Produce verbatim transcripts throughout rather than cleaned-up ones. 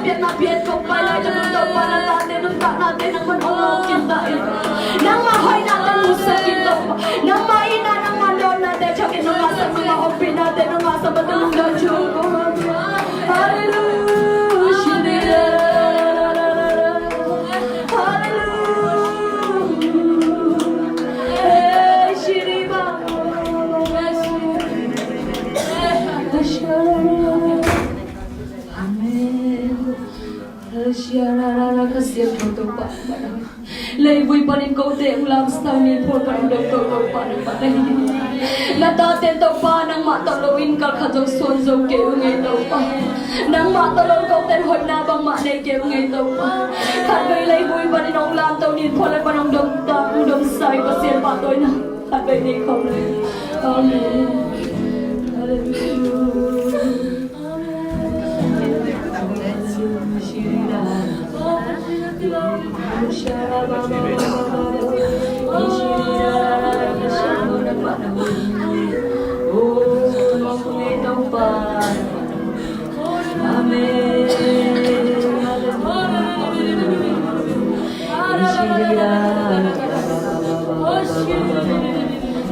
Pian na pian kong pai lai, Topa, na tate nuntaknate nangman hong lawhkhin ta in. Nangmah hoihnate nusia in, Topa. Nangmah itna, nangmah dawnate thak in, nangmah sang, nangmah ompihnate, nangmah sang, nangmah dawn thu. Halleluia. Halleluia. Hey, shiriba. Amen. Ka siangtho Topa, leivui panin kote hong lamsang ni, phual pan hong domto Topa nangmah na hi. Na tate Topa, nangmah tawh lo in kal khat zong suan zo kei uh ngei Topa. Nangmah tawh lo kote hoihna bangmah nei kei uh ngei Topa. Khatvei leivui panin hong lamto ni, phual pan hong domto, hong domsa i Pasian pahtawina khatvei nei khawm ni. Amen. Halleluia.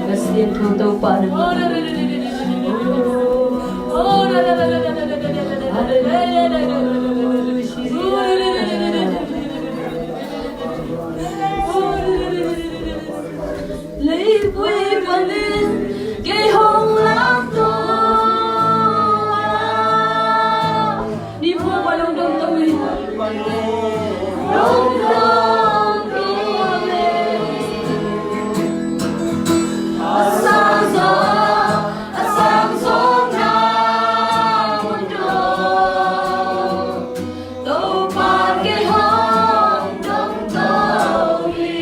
Ka siangtho Topa nangmah. Leivui panin kei hong lamto. Ni phual pan hong domto ni. Hong domto ni. A sang zaw, a sang zaw na hong dom. Topa kei hong domto hi.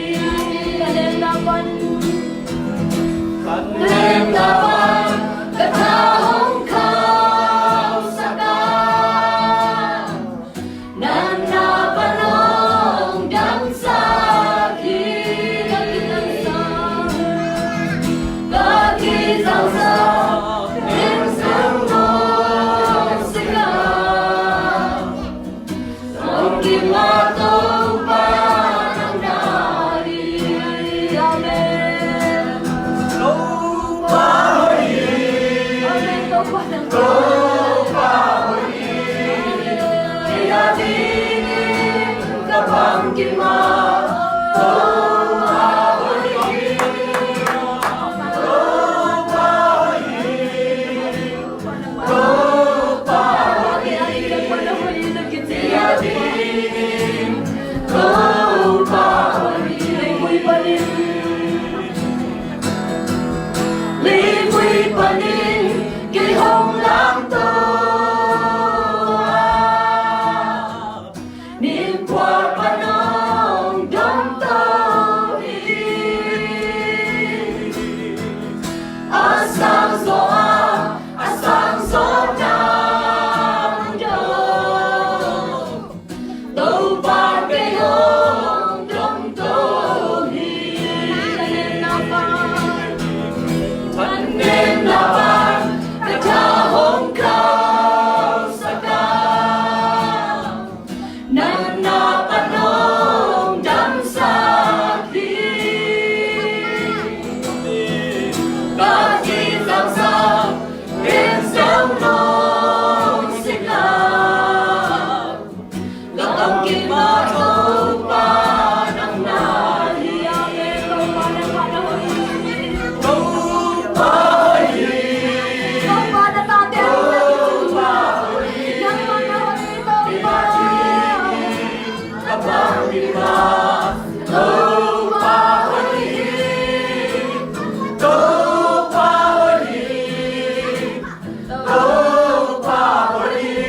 Ka demna pan, ka demna pan ka tha hong khauhsak a, na na pan hong damsak hi. Ka kizangsa, ka kizangsa, ka kizangsa, Amen. Topa hoih hi. Amen. Topa nang. Topa hoih hi. Kei a dingin ka bangkim a. Topa hoih hi. Topa hoih hi. Leivui panin kei hong lamto a, ni phual pan hong domto hi. A sang zaw a, a sang zaw na hong dom. Topa kei hong domto hi. Thanemna pan ka tha hong khauhsak a, na na pan hong damsak hi. Ka kizangsa, ken zong nong sik a, ka bangkim a Topa nang na hi. Amen. Topa nang na hi. Topa hoih hi. Topa na tate hoih hi. Topa hoih hi. Nang na hoih hi Topa. Ka bangkim a Topa hoih hi. Topa hoih hi. Topa hoih hi.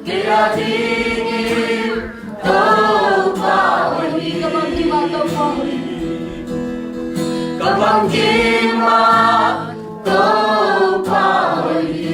Kei a dingin Topa hoih hi. Ka bangkim a Topa hoih hi. Ka bangkim a Topa hoih hi.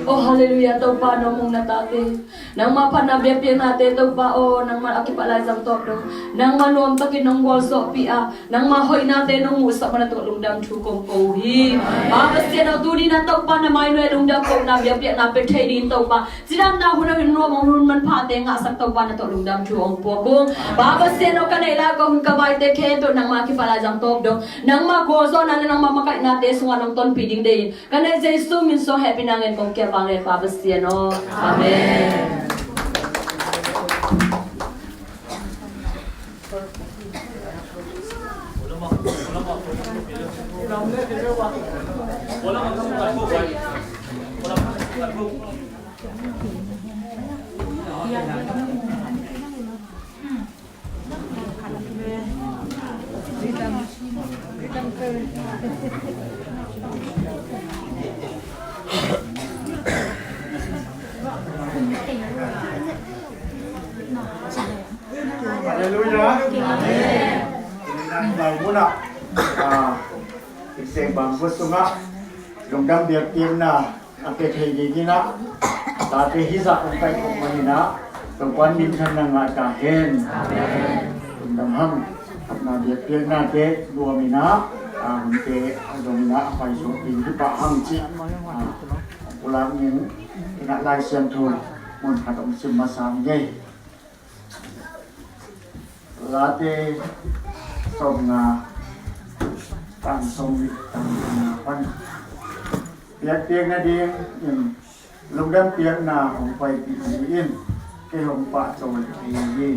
Oh, halleluia. Topa, nong hong na tate, nangma phatna biakpiaknate Topa aw, nangma a kipat Lai Siangtho dong, nangma nuamtakin nong gualzawhpih a, nangma hoihnate nong muhsak mana tungah lungdam thu kong ko hi. Pa Pasian aw, tuni na Topa na mai nuai lungdam kohna biakpiakna pia thei dingin Topa, cidamna hun a hun nuam hong hun manphate ngahsak Topa na tawh lungdam thu hong puak ung. Pa Pasian aw, ka neih lai ka hun ka vaite khempeuh nangma a kipat Lai Siangtho dong, nangma gualzawhna le nangma makaihnate sungah nong tonpih ding deih in, ka neih Jesu min suang hehpihna ngen kong kia vanglian Pa Pasian aw. Amen. Halleluia. Amen. Lai munah, ah, i seng bang khua sungah lungdam biakpiakna a pia thei dingin ah, tate hizah hong kaihkhop manin ah, Topa'n minthanna ngah ta hen. Lungdam hang. Phatna biakpiaknate nuamin ah, a hunte a zongin ah a paisuak ding hi pah hang cih, a, pulak ning in ah Lai Siangtho mun khat hong sim masa ing ei. Late sawmnga, tang sawmnih, tang sawmnga pan. Biakpiak nadingin lungdam piakna hong paipih mi in kei hong pahtawi thei hi.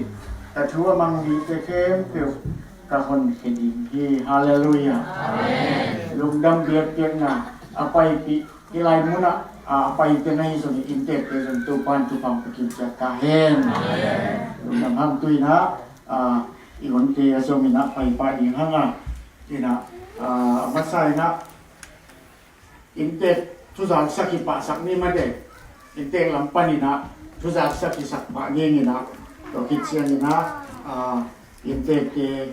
Ka thu a mang mite khempeuh ka honkhia ding hi. Halleluia. Amen. Lungdam biakpiakna a paipih, hih lai munah a paipih na hi zongin inntekte zong Topa'n thupha hong pia kimciat ta hen. Amen. Lungdam hang. Tu-in ah, a, i honte a zongin ah paipah ding hang a, in ah, a, a masa in ah inntek thuzaksak hi pahsak ni mate, inntek lam panin ah thuzaksak hisak pah dingin ah, tua khit ciangin ah, a, inntekte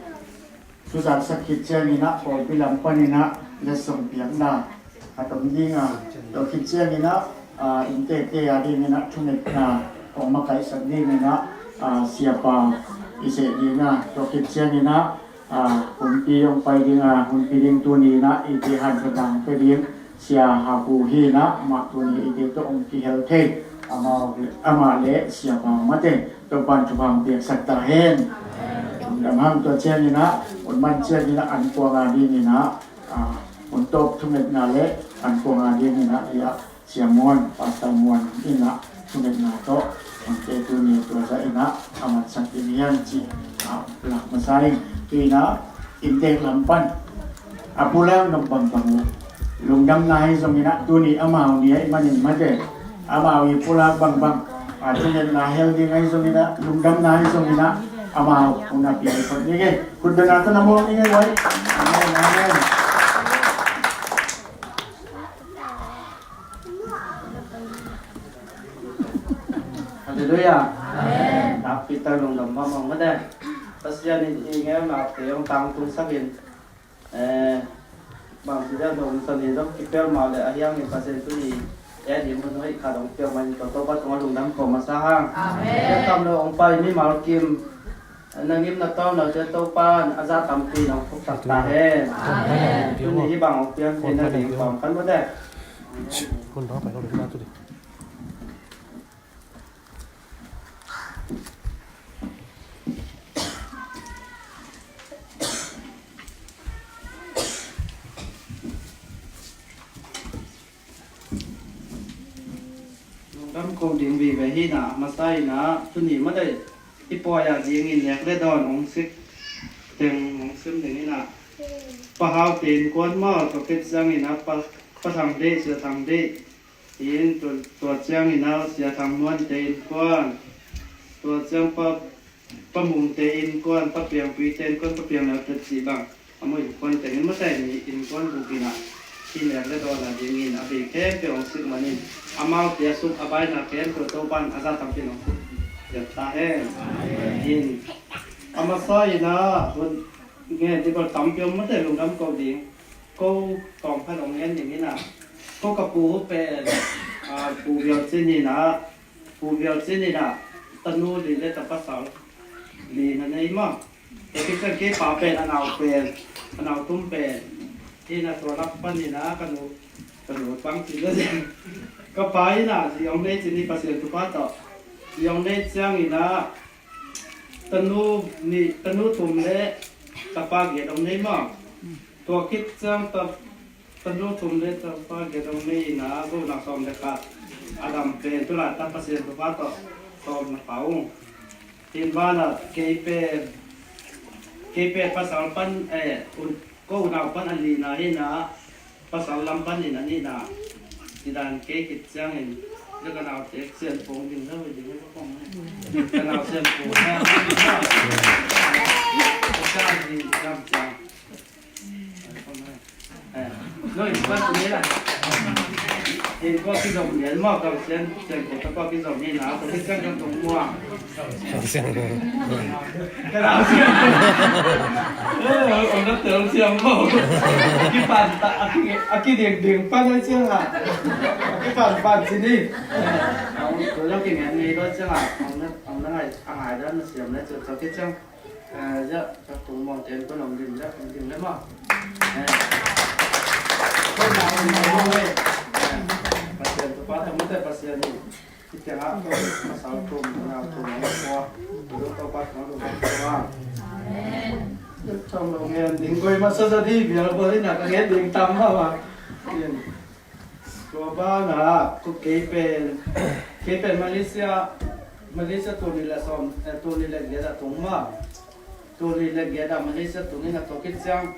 thuzaksak khit ciangin ah pawlpi lam panin ah letsong piakna a tom ding a, tua khit ciangin ah, a, inntekte a dingin ah thungetna hong makaihsak dingin ah, a, siapa i seh ding a, tua khit ciangin ah, a, hunpi hong pai ding a, hunpi ding tuni in ah eite hanciam ding pia ding Sia Hapu hi in ah, amah tuni eite tawh hong kihel thei, amah le, amah le siapa mate, Topa'n thupha hong piaksak ta hen. Lungdam hang. Tua ciangin ah, hun man ciangin ah an kuang a dingin ah, a, hun tawp thungetna le an kuang a dingin ah, i ah Sia Muan, Pastor Muan in ah thungetna tawh, a, te tuni tua zah in ah a mansak ding hi hang cih, a, lak masa ing. Tu-in ah inntek lam pan a pulak nop bangbang uh, lungdamna hi zongin ah, tuni amau ni ahih manin mate, amau i pulak bangbang, a, thungetna hel ding ahi zongin ah, lungdamna hi zongin ah, amau hun a pia hi phot ni. Khutbetna tawh na muak ni ngei vai. Amen, amen. Halleluia. Amen. Nakpi tak lungdam mahmah mate. Pasian in i ngeunate hong tangtungsak in, eh, bangci dan hong san in zong kipel mah leh a hiang in Pasian tuni eh ding hun hoih khat hong piak manin tua Topa tungah lungdam ko masa hang. Amen. Biakam lo hong pai mimal kim na ngimna tawm lo te Topa'n a zah tampi in hong phuksak ta hen. Amen. Tuni hih bang hong piang theihna ding kong kan mate. Lungdam ko ding vive hi in ah, masa in ah tuni mah dai i pawi a dingin nek le dawn hong sik teng hong sim ding in ah, Pa Hau te innkuan maw, tua khit ciangin ah Pa, Pa Thang Deih, Sia Thang Deih in, tua, tua ciangin ah Sia Thang Nuan te innkuan, tua ciang Pa, Pa Mung te innkuan, Pa Piang Pui te innkuan, Pa Piang Neu te cih bang, a mu innkuan teng in mate, mi innkuan guk in ah i nek le dawn a dingin a bei khempeuh hong sik manin, amaute a suk a baina khempeuh Topa'n a zah tampi in hong sik ta hen. In, a masa in ah hun ngen ding bel tampi om mate, lungdam ko ding. Ko kong khat hong ngen ding in ah, ko ka pu pen Ah, Pu Viau Cin in ah, Pu Viau Cin in ah, tanu li le tapa sal li na nei maw. Tua khit ciang kei pa pen a nau pen, a nau tum pen. Hi na tua lak pan in ah ka nu, ka nu pang ci le. Ka pa in ah zi hong nei ci ni, Pasian thupha tawh. Zi hong nei ciangin ah tanu nih, tanu thum le tapa giat hong nei maw. Tua khit ciang ta, tanu thum le tapa giat hong nei in ah, go na sawm le khat. A dam pen tu la ta, Pasian thupha tawh sawm na pau. Tin banah kei pen, kei pen pasal pan, eh, un, ko unau pan a lina hi na, pasal lam pan in a nihna. Tidan kei khit ciangin, le ka nau te sian pong ding le, ding le ka pong le. Ka nau sian pong le. Ka nau sian pong le. Eh, no, in kuat ni la. In kuat kizom lian maw, ka sian, sian ko ta kuat kizom ni na, ko sian ka tung mua. Ka la sian. Eh, ong na tel sian maw. Kipan ta, aki, aki ding ding pan ai sian la. Kipan pan sini. Eh, ong ko lo ki ngen ni lo sian la. Ong na, ong na ngai, ang ai dan na siam na, cho, cho ki sian. Eh, ja, ka tung mawng ten ko nong dim ja, ong dim le maw. Eh. Ko na ong dim le. Eh, Pasian thupha tawh mate Pasian in. Khit ciang ah, ko pasal tum, nau tum, nau tua. Ko Topa tawh nong tua. Amen. Tawm lo ngen ding koi masa sa di, bial bawlin ah ka ngen ding tam maw. Tua banah, ko kei pen, kei pen Malaysia, Malaysia tul nih le sawm, eh, tul nih le giat ah tung maw. Tul nih le giat ah Malaysia tung in a, tua khit ciang.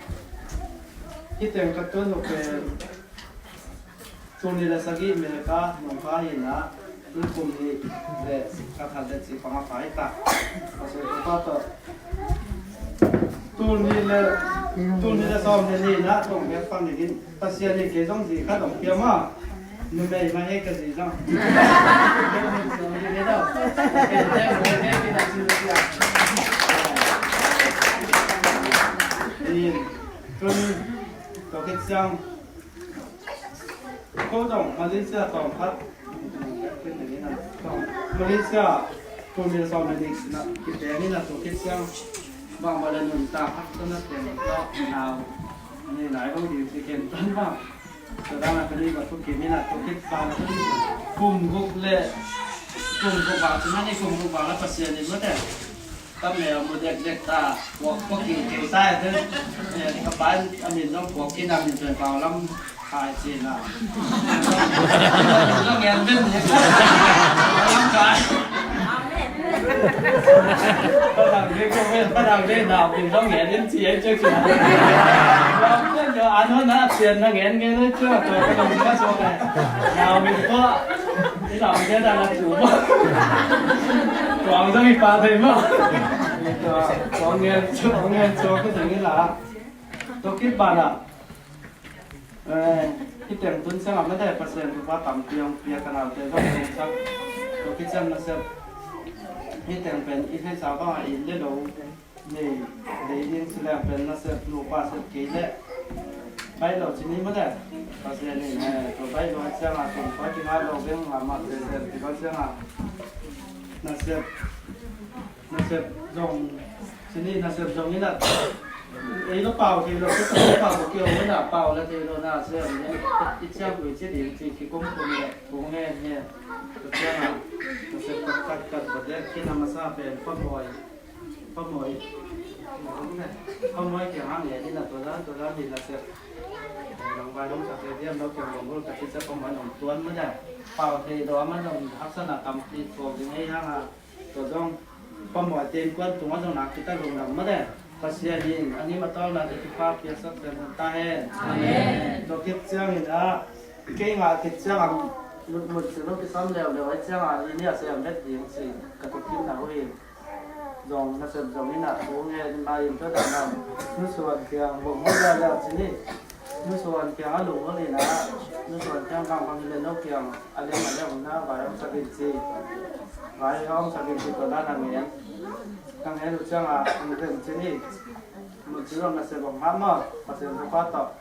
Hih teng ka tun uh pen, tul nih le sagih America nong kha hi na, tul kum nih le ka khat le cih panga kha hi ta. Ka soi ko pa tawh. Tul nih le, tul nih le sawm le nih na, tong bek pang nih in. Pasian in kei zong zi khat hong pia maw. Numei mah hi ka zi zong. Tun, tua khit ciang. Ko zong Malaysia tawm khat. Malaysia, tul nih le sawm le nih na, kiteng in a tua khit ciang. Bang bang le nuntak hak tawh na teng tawh nau. Ni nai bang ding ci ken tan bang. Tua dan a ka ni ka thukim in a tua khit bang kum guk le, kum guk bang ci na ni kum guk bang la Pasian in mate. Ka mel mu dekdek ta, puak, puak king kei ta, eh, ka pa in a min zong puak kin a min pen pau lam kai ci na. Zong ngen ben ni. Pau lam kai. Padang ve ko ve, padang ve nau min zong ngen in ci ai cek ci. Lam pen yo ano na sian na ngen ngen ai cek, tua ka lam ka suak ai. Nau min ko. I lam te dan a tu maw. Tuang zong i pa thei maw. Tuang ngen, tuang ngen, tuang ka zong i la. Tua khit banah. Eh, i teng tun ciang a mate Pasian thupha tampi hong pia ka nau te zong hong sak. Tua khit ciang nasep. I teng pen i theisa bang a i le lo. Nei, nei ding ci leng pen nasep, nupa sep kei leh. Baih lo ci ni mate. Pasian in, eh, tua baih lo ciang a, tua pa kingah lo beng a, mak sep sep ci lo ciang a. Nasep, nasep zong, ci ni nasep zong in a. Ei lo pau thei lo, ci pau pau kei lo in a, pau la thei lo nasep. I ciang ui ci ding ci kikum kum le, kung he he. Tua ciang a, nasep kat kat kat kat dek, kei na masa pen, pa boy. Pamawh, pamawh kiangah ngen in a tua dan, tua dan hi nasep. Nang vai hong sak le diam lo kiang bang gol ka ci ciang pamawh nong tuan mah dia. Pau thei lo a mah nong haksatna tampi tuak ding ei hang a. Tua zong pamawh te innkuan tungah zong nak kita lungdam mah dia. Pasian in a nim a tawlna te thupha piaksak pian ta hen. Amen. Tua khit ciangin a, kei ngah khit ciang a, mut, mut ci lo kisam leuleu ai ciang a, i nih a siam bet ding ci ka thukim na uh hi. Zong nasep zong in a thu ngen ma in tua dan a. Nusuan kiang bawng hong za za ci ni. Nusuan kiang a lung hong in a. Nusuan kiang bang bang hi le no kiang a leng a leng na vai hong sak in ci. Vai hong sak in ci tua dan a ngen. Ka ngen uh ciang a hong ven ci ni. Mun ci zong nasep bawng ha maw. Pasian thupha tawh.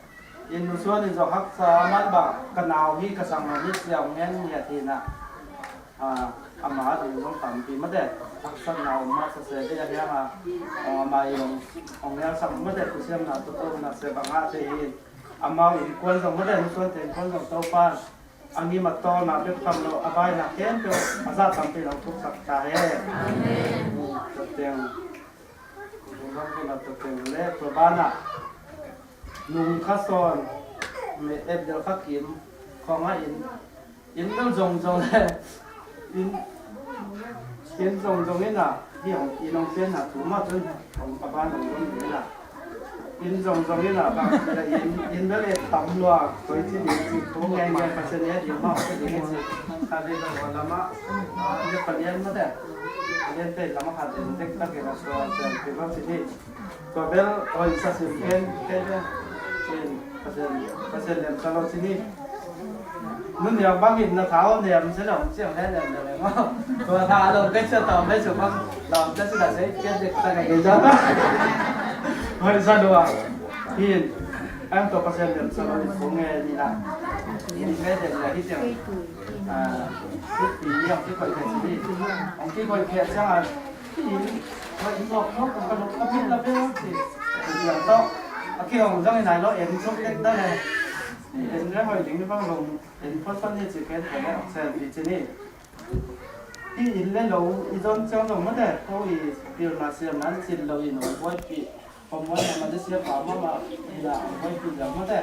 In nu Suan in zong haksa a man bang ka nau hi ka sang hi siam ngen ngiat hi na. A, ama ding zong tampi mate haksatna om mah sa se dei a hiang a, ama in hong ngelsak mate thusiamna tutuhna se bang a thei hi. Amau innkuan zong mate nu Suan te innkuan zong Topan a ngim a tawlna bek tham lo a baina khempeuh a zah tampi in hong thuksak ta hen. Amen. Tua teng, tua teng le tua banah Nung Kha Sawn, me et del Kha Kim khong a in, in bel zong zong le in, in zong zong in a hi hong in hong pianna thu mah cun hong a ban hong zong in a in zong zong in a bang ci le in, in bel et tam lua koi ci ding ci thu ngai ngai Pasian et ding mah ci ding ci. Kha dei bel lamah in a palian mah te palian te lamah khat in dek tak in a sual sual pi mah ci ding. Tua bel hoih sa sim ken ken ken. Pasian, Pasian lem sa lo ci ni. Nun niang bangin na thau niam se lo ciang le niam le maw. Tua tha lo kei sia tau le su bang lam te su da se ken dek ta kei sa. Hoih sa lo a. Hin. Ang tua Pasian lem sa lo ni ko nge ni na. Ni nge dek le hi tiang. Ah, hi pi niang ki koi khe ci ni. Ang ki koi khe ciang a. Inn, inn lawk lawk ka lawk ka mit la bel ci. Inn tawh a kihong zong i nai lo, en suk tek ta le. En le hoi ding bang lo, en phot phot ni ci ken ka le, ok sen ci ci ni. I inn le lo i zon ciang zong mate, ko i pilna siamna an cin lo i nong buaipih. Ko muan a Malaysia pa mama i la ang buaipih zong mate.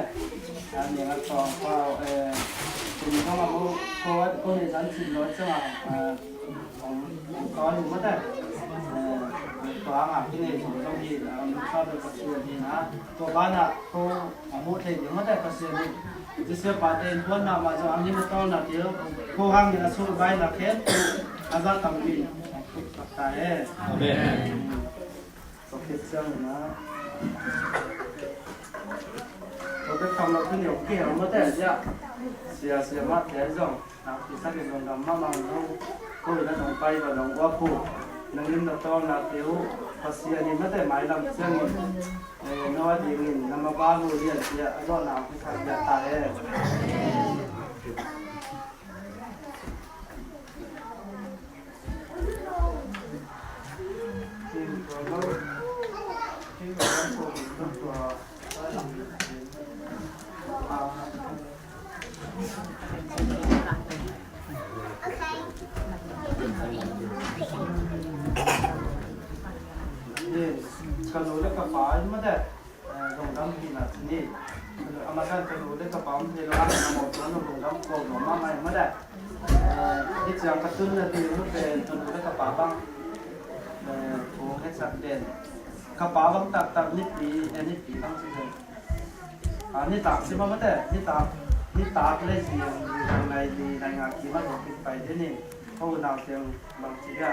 A ning a tawng pau, eh, kum zong a ko, ko, ko nei zan cin lo ciang a, eh, Ong, ong kawi uh mate. Eh, tua hanga kinei zong zong hi, um, sa bel ka suan hi na. Tua banah ko a muh thei ding mate Pasian hi. Jesuh pate in puan mahmah zong a ngim a tawlna til. Ko hangin a sulbaina khempeuh a zah tampi in ong thuk tak ta he. Amen. Tua khit ciangin a tua bek tham lo tuni ong kihel mate a zia. Sia sia mah te zong. Nakpi takin lungdam mahmah ung. Ko in a nong pai va nong uap uh. Nangin na tawlna te uh Pasian in mate mailam ciangin, eh, no a dingin na mabal uh lian cia a lawhna uh kithak lian ta he. Ka nu le ka pa in mate, eh, lungdam hihna ci ni. A matan ka nu le ka pa om thei lo a, na mawh tuan lungdam ko lo mahmah in mate. Eh, hi ciang ka tunna ding nu pen ka nu le ka pa bang, eh, thu ngetsak den. Ka pa bang taktak nipi, eh, nipi bang ci den. A, nitak si mah mate, nitak, nitak le zing, zang nai li, nai nga ki mah lo kit pai den in. Ko unau teng bang ci dia.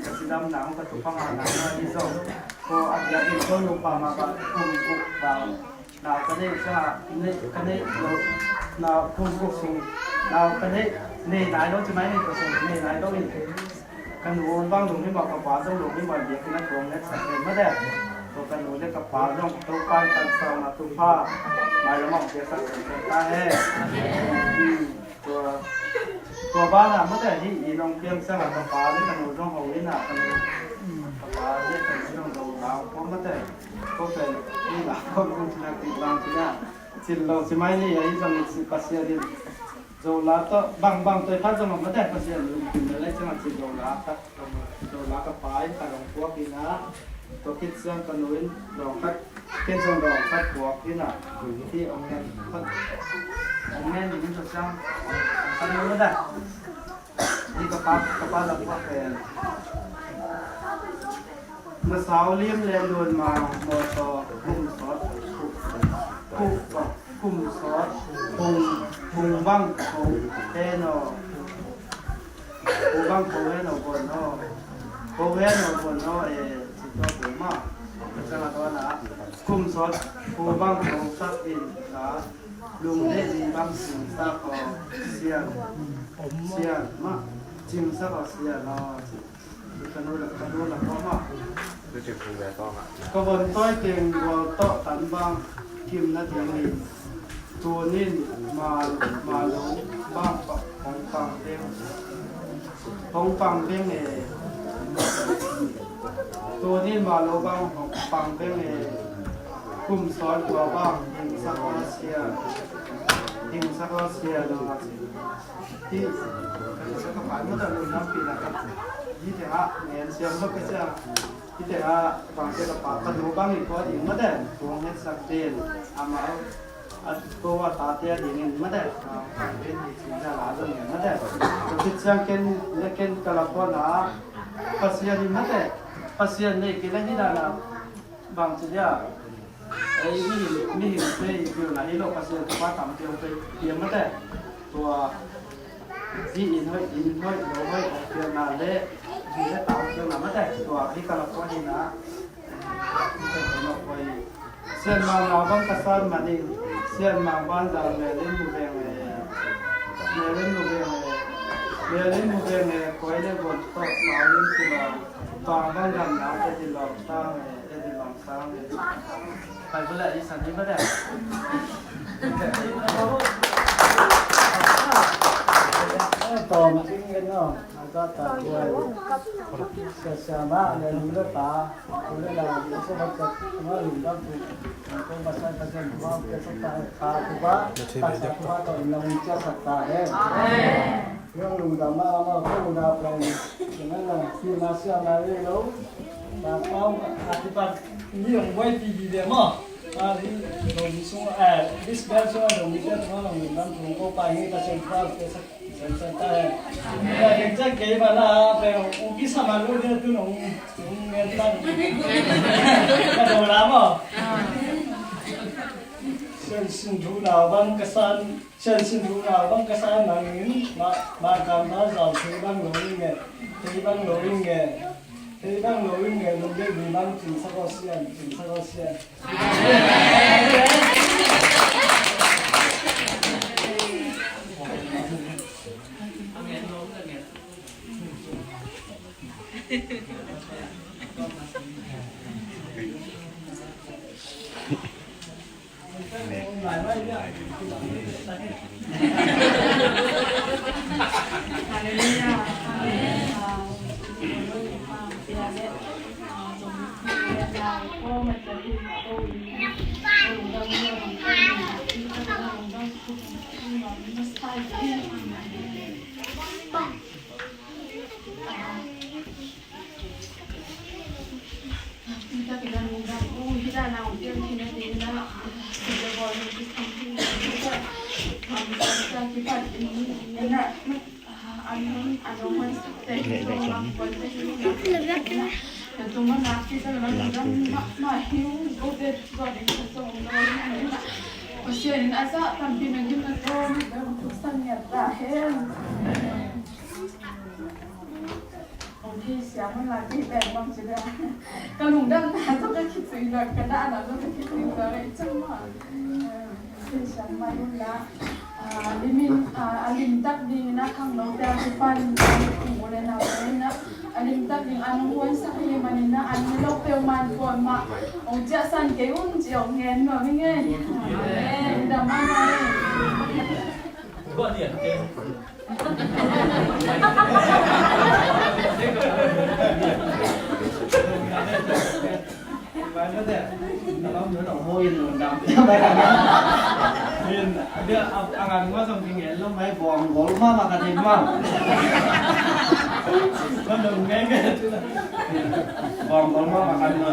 Ka cidam nang, ka tuphang a nang mah ni zong. Ko a biak in ko nupa mah bang kum guk bang. Nau ka nei sa, nei, ka nei lo, nau kum guk sung. Nau ka nei, nei nai lo ci mai nei ko sung, nei nai lo in. Ka nu bang lunghimawh, ka pa zong lunghimawh, biakinn a tuang ngetsak den mate. Tua ka nu le ka pa zong Topa in tansawm a thupha mailam ah piaksak den ta he. Tua, tua banah mate hi i nong piang sang a ka pa le ka nu zong ho in a ka nu, ka pa le ka nu zong zo lau pua mate. Ko pen hi lau pua zong cina ti bang cina cin lo ci mai ni a hi zong ci Pasian in Zola tawh bangbang tawh i phat zong a mate Pasian lungkim na lai ciang a ci Zola ka, Zola ka pa in ka dong puak in a, tua khit ciang ka nu in dawng khat, ken zong dawng khat puak in a, hi ong ngen khat, ong ngen ding in tua ciang ong khat in mate. Hi ka pa, ka pa lam puak pen. Masau lim le luan ma mawtaw kum sawt, kum, kum, kum sawt, kum, kum bang, kum heno, kum bang, kum heno, bon no, kum heno, bon no, eh, si tua kum ma, ka chang a tua na, kum sawt, kum bang, kum sak din la, lung le li bang, kum sak ko, sian, sian ma, sim sak ko, sian no, si. Ka nu le, ka nu le kawm ah. Ka von tawi teng gual tawh tan bang kim na dingin Tunin ma, ma lo bang pa, hong pang beng, hong pang beng e. Tunin ma lo bang hong pang beng e. Kum sawt kua bang hing sak aw sia, hing sak aw sia lo a si. Hi, ka sa ka pa ma ta lo nam pi la ka. Hi te ha, ngen siam lo ka sia. Hi te ha, bang te ka pa ka lo bang i ko ding ma te. Tuang het sak den. Ama a ko a tate a dingin mate, a, a pen hi cin za la zong in mate. Tua khit ciang ken, le ken ka la phuan a, Pasian in mate, Pasian nei kei la hi dan a, bang ci dia, ei, mihing, mihingte i pilna hi lo, Pasian tapa tam piang pe, piang mate. Tua, zi in hoih, in hoih, lo hoih, piangna le, zi le tam piangna mate. Tua, hi ka la phuan hi na, Sian Mang na bang ka san manin, Sian Mang ban za Mel in mu veng e, Mel in mu veng e, Mel in mu veng e, koi le gon tok, Mel in ci lo, bang bang gam na te ci lo, sang e, te ci lo, sang e. Pai bu le, i san ni ba le. Tom, ting e no. Sia, sia mah le nu le pa, u le nau, u le nau, u le nau, Sian sin thu nau bang ka san, sian sin thu nau bang ka san nangin, ma, ma kam ma zau thei bang lo ing e, thei bang lo ing e, thei bang lo ing e, lungdei lui bang cin sak aw sian, cin sak aw sian. Pasian in a zah tampi na gim na tawm, na thuksak ngiat ta hen. Hong thei siam hun la, kei pen bang ci le. Ka lungdamna zong ka khitui lo, ka dahna zong ka khitui lo, i cang ma. Thei siam mai hun la. A, limin, a, a limtak dingin a khangnote a kipan, a, u le nau te in a, a limtak ding a nong huansak ahih manin a, an ne lo peuhmah kuamah hong ciahsan kei un ci hong ngen nuam ing e. Amen. Dam mahmah e. Bonggol mama ka din ma. Bonggol mama ka din ma.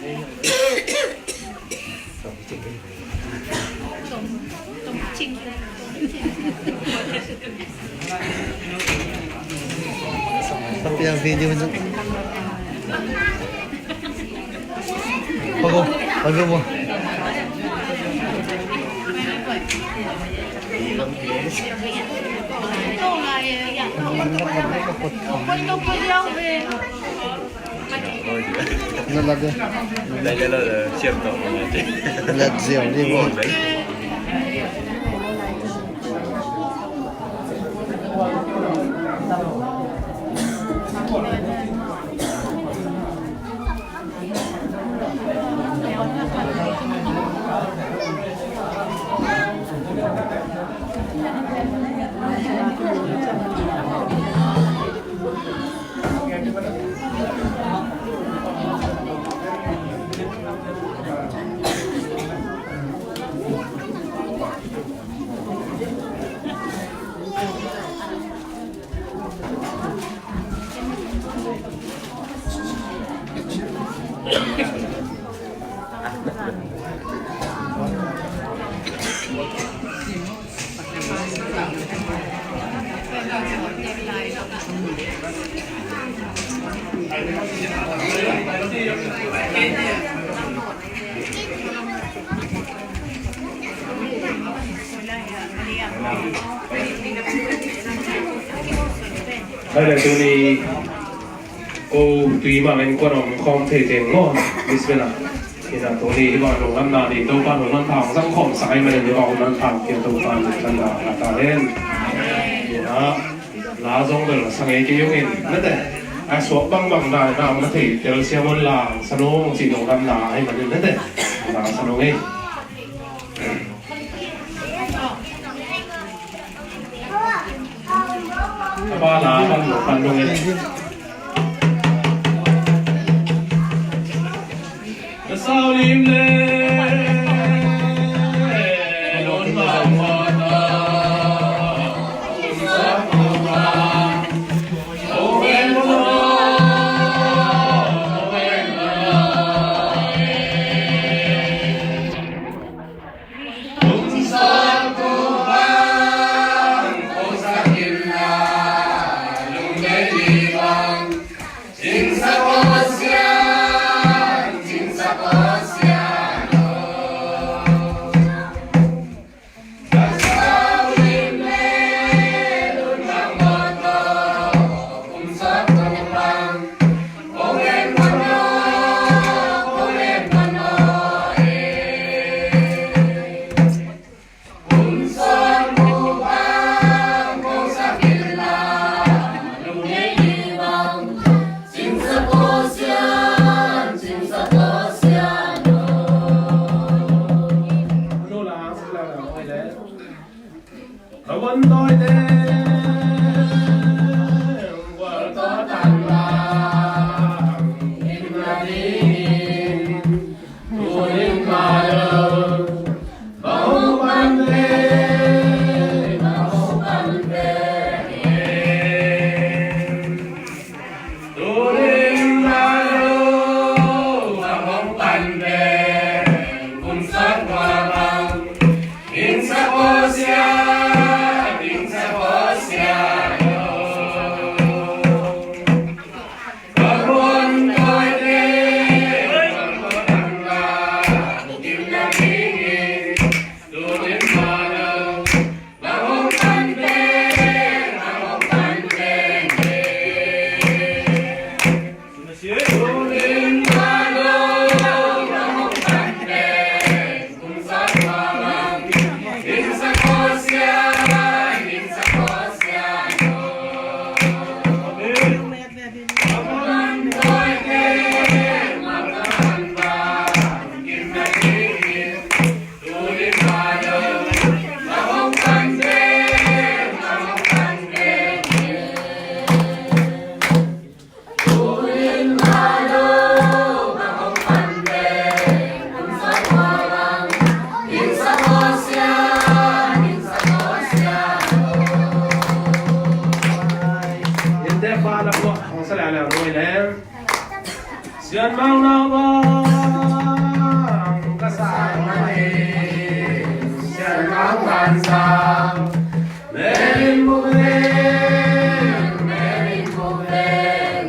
Amen. Yang video tu. Bagus, bagus, bagus. No, la de. La de, cierto. La de, Hai le, tuni ko tui mangin kuan om khawm thei teng maw, Brisbane ah. Ina tuni hi bang lungdamna ding Topa hong manpha hong zang khawmsak ahih manin hi bang hong manpha kei Topa lungdamna ngah ta hen. Ina la zong bel sa ngei kei ung in, na te. A suak bangbang na na hong na thei tel siam un la, sa nung cih lungdamna ahih manin, na te. La sa nung ei. Apa la pan lo pan dong e. Ka sau lim le, lon ma ma ta. Sian Mang Nau Bang ka sang mah hi. Sian Mang Van Sang, Melin Muklen, Melin Muklen.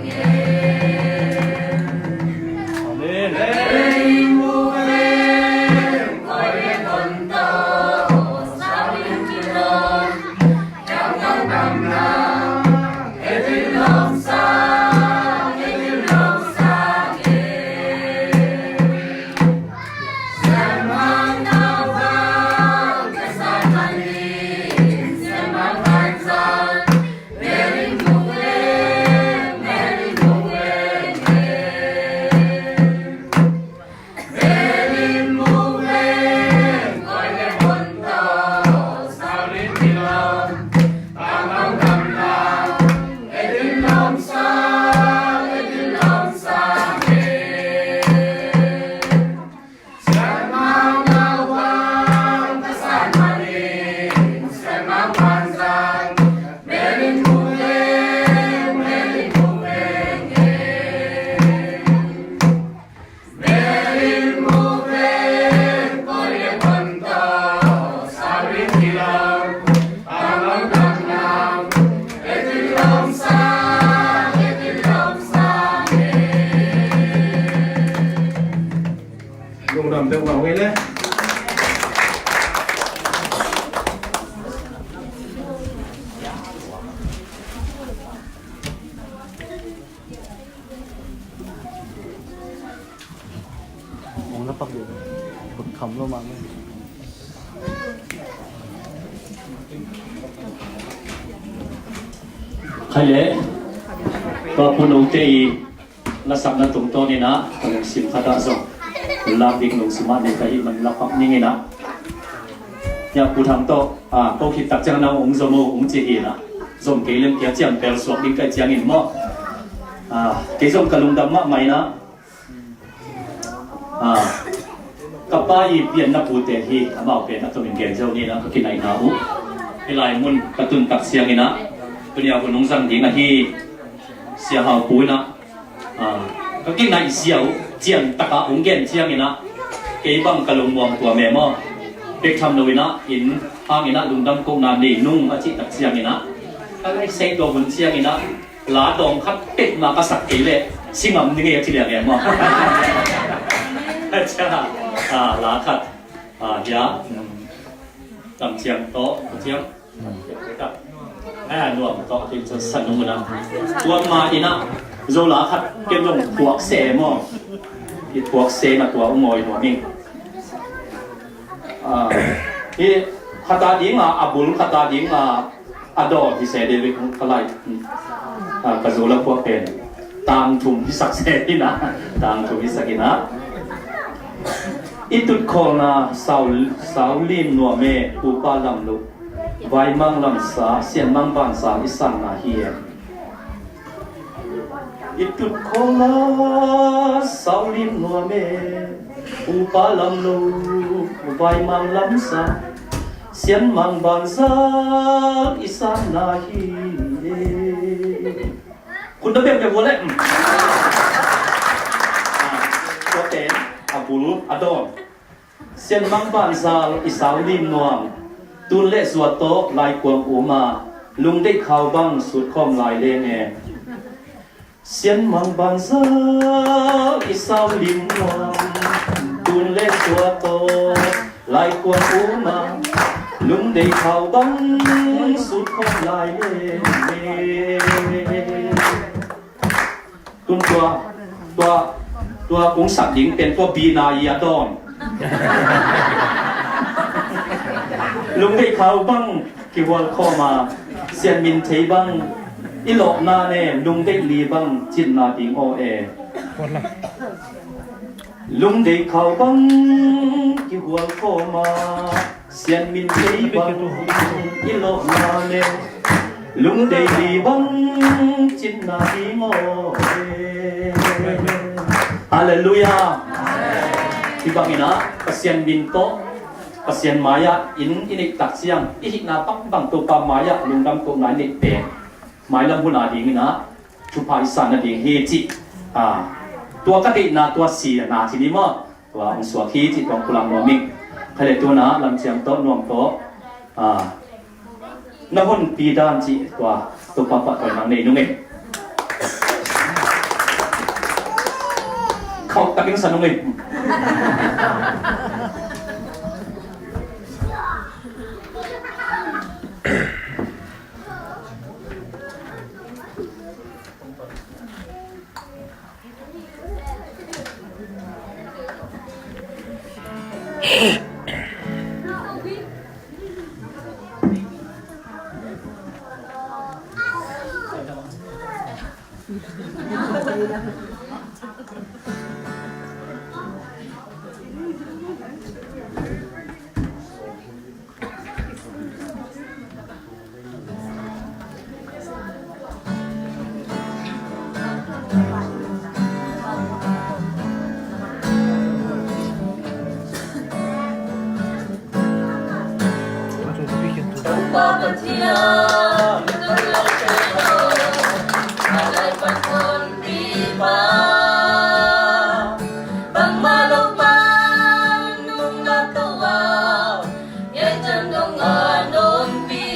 Program deuh mah uh hi le. Ong na pak deuh. Bek kham lo mah mah. Khai le. Tua Pu Note i lasakna tungtawn in ah ka lungsim khat ah zong lak ding lungsim ah nei ka hih man la pak ning in ah. Hia Pu Thang tawh, ah, ko khit tak ciang na ong zom o ong ci hi in ah. Zom kei leng kia ciang pel suak ding ka hih ciangin maw. Ah, kei zong ka lungdam mahmah in ah. Ah, ka pa i pianna pute hi, amau pen a tomin gen zo ni in ah ka kinaihna uh. Hih lai mun ka tun tak ciangin ah. Tuni a hun ong zang ding ahi Sia Hau Pu in ah. Ah, ka kinaih ziau, cian taka ong gen ciangin ah, kei bang ka lungmuang tua me maw. Bek tham lo in ah, inn hangin ah lungdam kohna nei nung a cih tak ciangin ah, ka lai sei tua hun ciangin ah, la dawng khat pek ma ka sak kei leh, si ngam ni ngei a ci liang e maw. Acha, ah, la khat, ah, hia, um, lam ciang tawh, ciang. Ah, nuam tawh, tin cun san nung na. Tua ma in ah, zo la khat, ken zong phuak se maw. I phuak se na tua ung awi nuam ing. Ah, hi khat a ding a, a bul khat a ding a, a dawn hi se David ka lai. Ah, ka zo la phuak pen. Tang thum hi sak se in ah, tang thum hi sak in ah. I tut khawlna sau, sau lim nuam e, upa lam lo. Vaimang lamsa, sianmang bansa i sanna hi e. I tut khawlna sau lim nuam e, upa lam lo, vaimang lamsa, sianmang bansa i sanna hi e. Khun na bek bek vua le. Ah, tua pen, a bul, a dawn. Sianmang banzal i sau lim nuam. Tun le zuat tawh laikuang um a, lungdeih khau bang sut khawm lai leng e. Sianmang banzal i sau lim nuam. Tun le zuat tawh laikuang um a, lungdeih khau bang sut khawm lai leng e. Tun tua, tua, tua kong sak ding pen tua bina i a dawn. Lungdeih khau bang kihual khawm a, sian min thei bang i lawhna ne, lungdeih li bang cinna ding aw e. Lungdeih khau bang kihual khawm a, sian min thei bang i lawhna le, lungdeih li bang cinna ding aw e. Halleluiah. Hi bangin ah Pasian min tawh, Pasian mai-ah inn i neih tak ciang i hihna bangbang Topa mai-ah lungdam kohna i neih pen mailam hun a dingin ah thupha i san nading hi cih, ah, tua ka deihna tua si na ci ni maw? Tua hong suak hi cih tua hong pulak nuam ing. Khaile tuna lamciam tawh nuam tawh, ah, na honpi dan cih tua Topa pahtawi nang nei nung ei. Khauh takin sa nung ei. Bangmah lo bang nung na to a, ngai can dong a nungpi.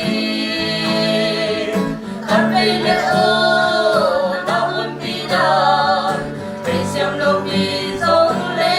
Khat vei le aw na unpi dan, vei siam lo mi zong le,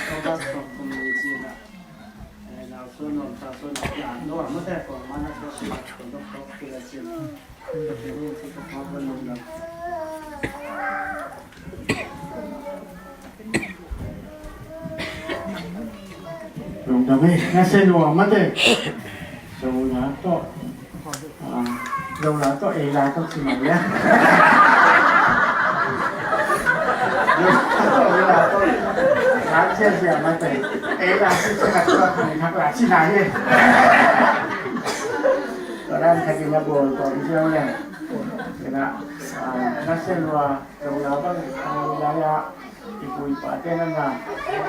Lungdam ei, na se nuam mate. Zo la tawh, ah, zo la tawh, ei la tawh ci mah le. Zo la tawh, ei la tawh. Lam sia sia mate. Ei la sia sia ka tua khan thak la ci na hi. Tua dan khat in a bawl tua in sia le. Ina, ah, na se lua, lo la bang, ah, la ya, i pu i pa te na na,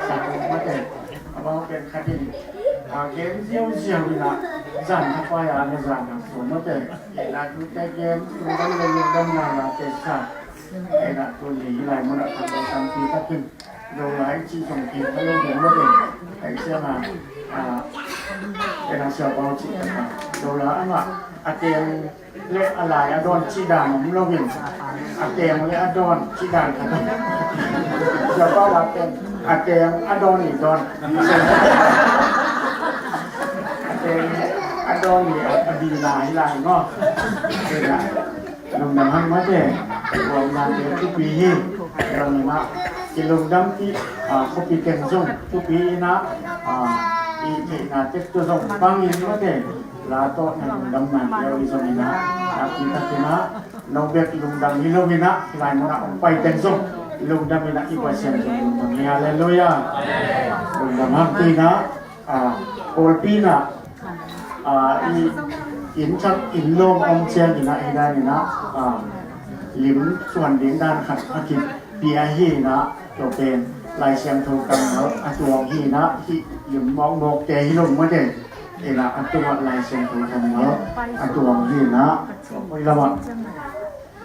sa ko ma te, a bang pen khat in, ah, gen ziau ziau ina, zan kha pa ya na zan na so ma te, ina tu te gen, tu dan le lu dan na na te sa, ina tu ni lai mo na kan tampi takin, lo lai ci zong ki ka lo mo ma te, ai sia na, ah, ina sia pau ci ka, lo la ama, a te le a lai a dawn cih dan om lo in, a teng le a dawn cih dan khat om. Sia pa la teng, a teng a dawn i dawn. A teng a dawn i a, a bi na hi lai maw. Ina, lungdam hang mate, lungdam te thupi hi. Lungdam, kilungdam ti, ah, khuapi teng zong thupi ina, ah, i theihna tek tu zong pangin mate. La tawh na lungdam na kiau i zong ina, a ki tak ina, no bek lungdam hi lo ina, lai muna ong pai teng zong lungdam ina, i Pasian zong lungdam hi, halleluia. Lungdam hang ina, ah, pawlpi ina, ah, i inn thak inn lawm ong ciang ina, i dan ina, ah, lim suan ding dan khat a kipia hi ina, tua pen Lai Siangtho kammal a tuang hi ina, hih lim mawkmawk te hi lo mate. Ina a tungah Lai Siangtho kammal a tuang hi ina, oi lamah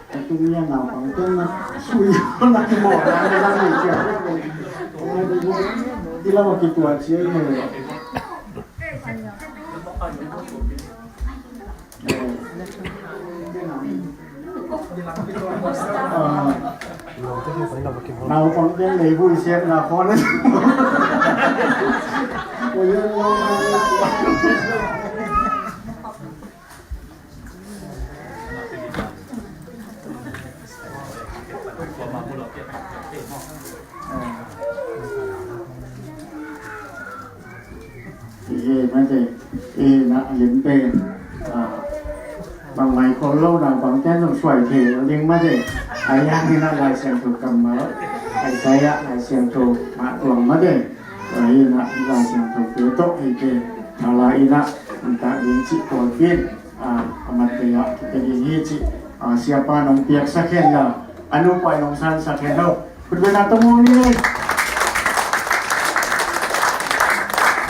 a tung ia naupang ten na sui na kimawh na na ni cia. I lamah kituah cia i hei. Eh. Ah. Naupang te lei vui siat na khawng. Ihi mate, ihi na lim pen, ah, bangmah i khol lo na bangten zong suai thei lo ding mate. Ai hang hi na Lai Siangtho kammal, Isaiah Lai Siangtho mah tuang mate. Ai hi na Lai Siangtho te tawh hei te, thala i na, anta ding cih pawlpi in, ah, a mat te ah, kite ding hi cih, ah, siapa nong piaksak hen la, a nupa nong sansak hen lo. Khut beng a tawm ni.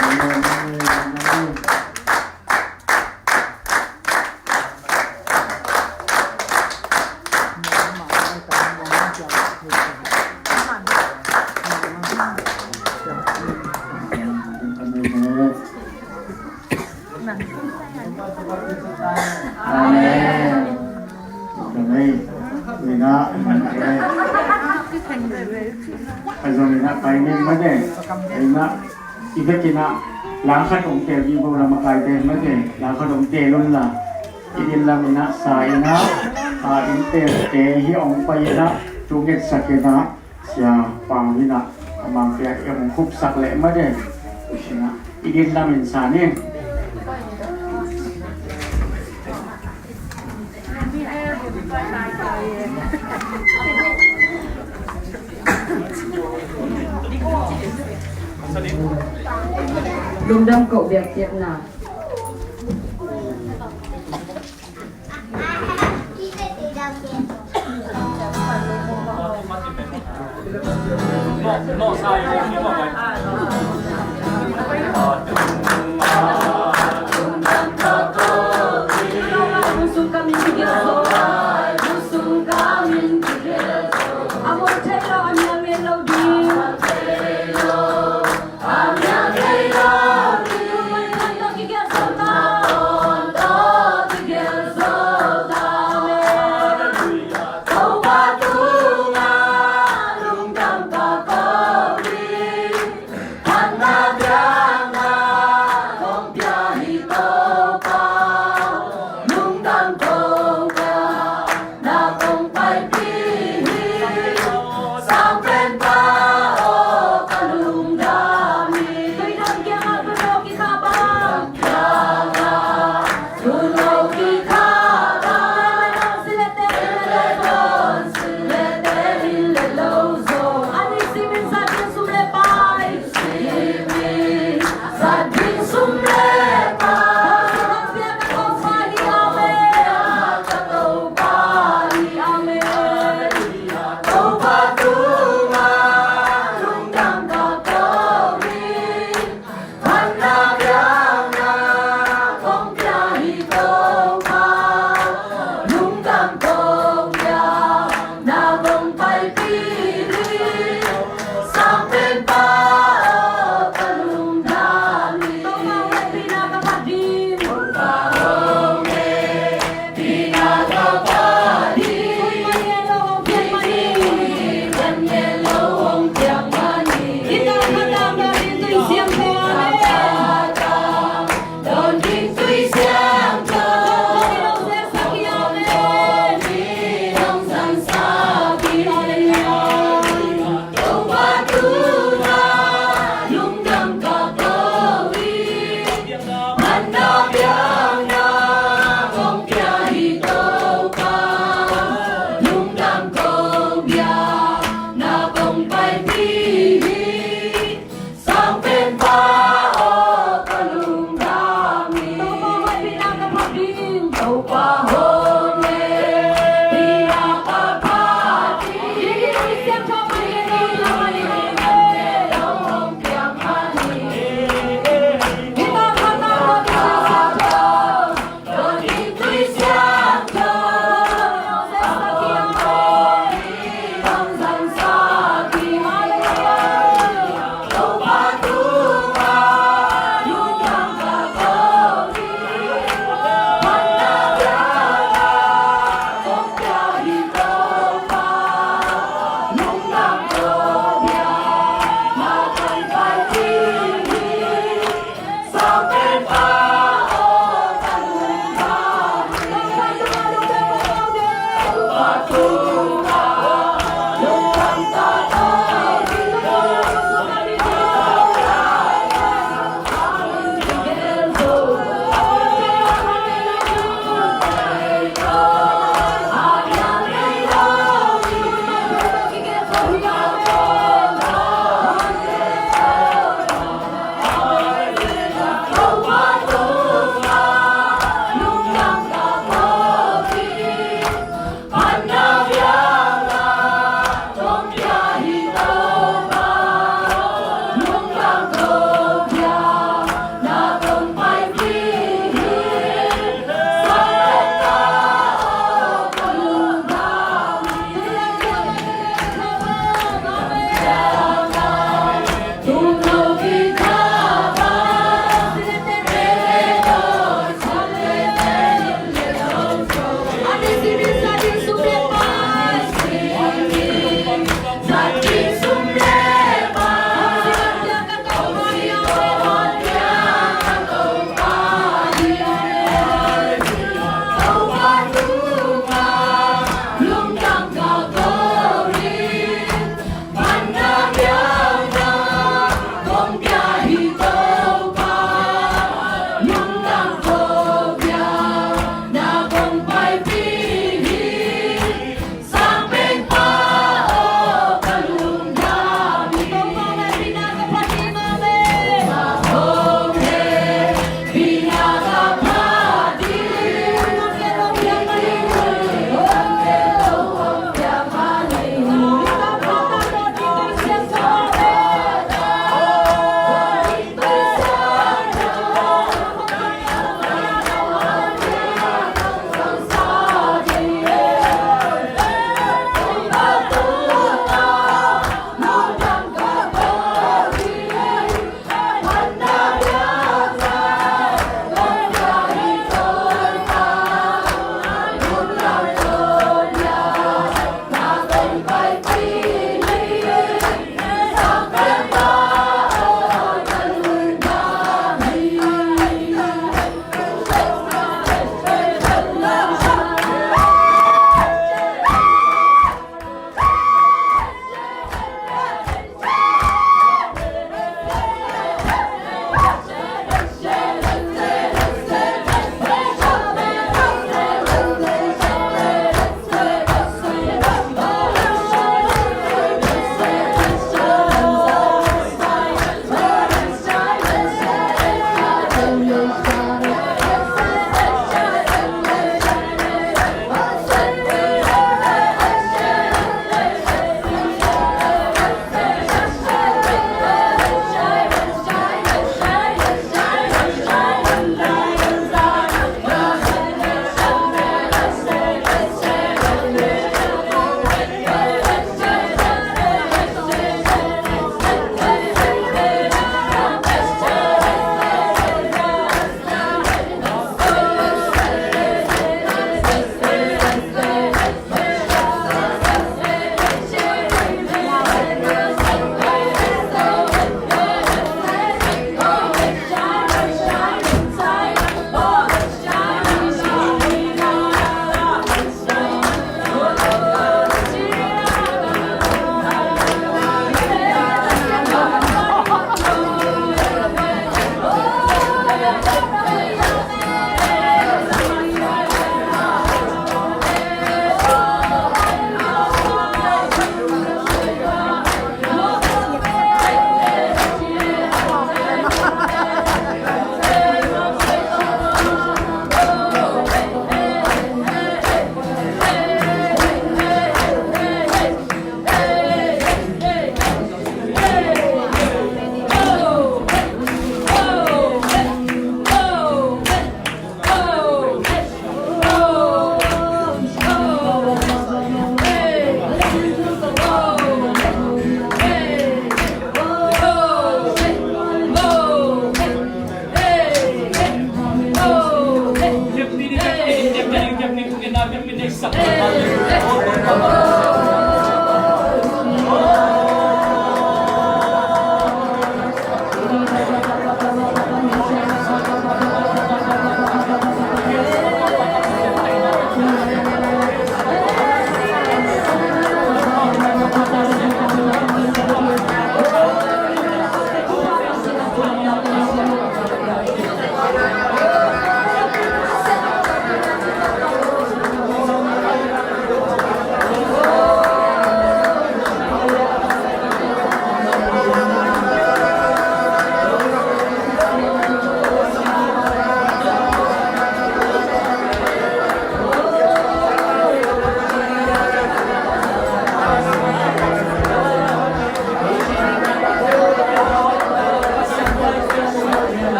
Amen, amen, amen. Amen. Amen. Ina, amen. Amen. Ina, pai ning mate. Ina, i vekin a, la khat ong te vivo la makaite mate. La khat ong te lon la. I din lam ina, sa ina, a inn te te hi ong pai ina, tu ngetsak ina, Sia Pau hi na, a mang pia i ong khupsak leh mate. Ina, i din lam in sa ning. Lungdam ko biak piak na.